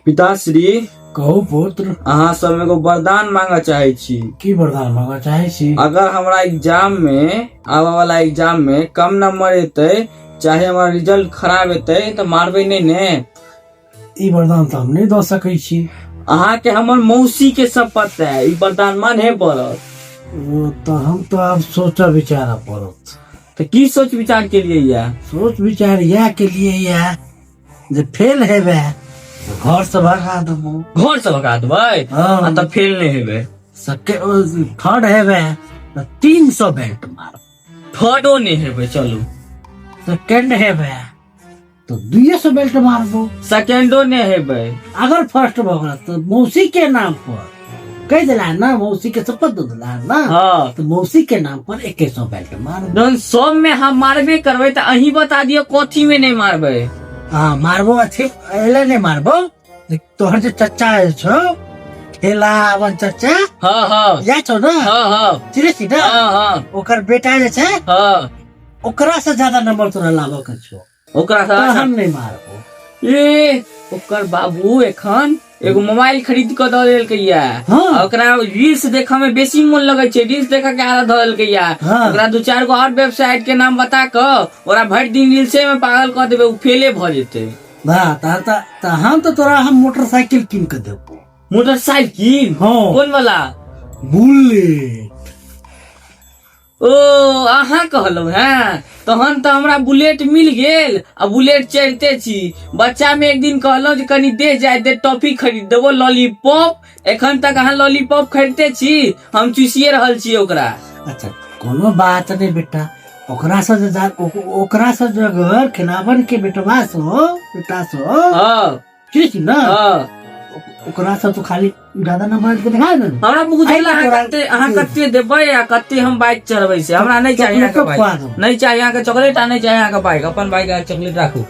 पिताश्री। कहू पुत्र। अहाँ सब एगो वरदान मांगऽ चाहे छी। की वरदान मांगऽ चाहे छी? अगर हमरा एग्जाम में, आबऽ वाला एग्जाम में कम नंबर एतै, चाहे हमरा रिजल्ट खराब एतै, तऽ मारबै नहि ने? ई वरदान तऽ हम नहि दऽ सकै छी। अहाँके हमर मौसी के शपथ है, ई वरदान मानहे पड़त। ओ तऽ हम तऽ आब सोचऽ विचारऽ पड़त। तऽ की सोच विचार के लिए या? सोच विचार इएह के लिए या जे फेल हेबे तऽ घर से भगा देबो। घर से भगा देबै? हँ। आ तऽ फेल नहि हेबै? सके थर्ड हेबे तऽ 300 बेल्ट मार। थर्डो नहि हेबै, चलू। सेकेंड हेबे तऽ 200 बेल्ट मारबो। सेकेंडो नहि हेबै। अगर फर्स्ट भऽ गेल तऽ मौसी के नाम पर कहि देला ना, मौसी के शपथ दऽ देला ना। हाँ। तऽ मौसी के नाम पर 2100 बेल्ट मारबो। जहन सब में हम मारबे करबै तऽ अहीं बता दियौ कथी में नहि मारबै। हाँ, मारबो अथी एले नहि मारबो, तोहर जे चचा छौ, खेला अपन चचा। हाँ हाँ। या छौ ना? हाँ हाँ। चिन्है छी ना? हाँ हाँ। ओकर बेटा जे छै, हाँ, ओकरा से ज्यादा नंबर तोरा लाबऽ के छौ। ओकरा से? तहन नहि मारबो। ए, ओकर बाबू एखन एगो मोबाइल खरीद कऽ दऽ देलकै या। हाँ। आ ओकरा रील्स देखऽ में बेसी मोन लगै छै, रील्स देखऽ के आदत धऽ देलकै या। हाँ। ओकरा दू चारि गो और वेबसाइट के नाम बता कऽ ओकरा भरि दिन रील्से में पागल कऽ देबै, ओ फेले भऽ जेतै। वाह, तहन तऽ तोरा हम मोटरसाइकिल कीन कऽ देबो। मोटरसाइकिल? हाँ। कोन वाला? बुलेट। ओ, अहाँ कहलहुँ हैं, तहन तऽ हमरा बुलेट मिल गेल आ बुलेट चढ़िते छी। बच्चा में एक दिन कहलहुँ जे कनि दे जाय दे, टॉफी खरीद देबो, लॉलीपॉप। एखन तक अहाँ लॉलीपॉप खरीदते छी, हम चूसिए रहल छी ओकरा। अच्छा, कोनो बात नहि बेटा। ओकरा से जे ओकरा से जे अगर खिलावन के बेटवा से, बेटा से, हाँ। ठीक ना? हाँ। ओकरा से तो खाली ज्यादा नंबर के देखा ने। हमरा बुझल आइ अहाँ तोरा- कते, अहाँ कते देबै आ कते हम बाइक चढ़बै से हमरा नहि चाही। अहाँके चॉकलेटो बाइक खुआ देबो। नहि चाही, अहाँके चॉकलेट आ नहि चाही अहाँके बाइक। अपन बाइक आ चॉकलेट राखू।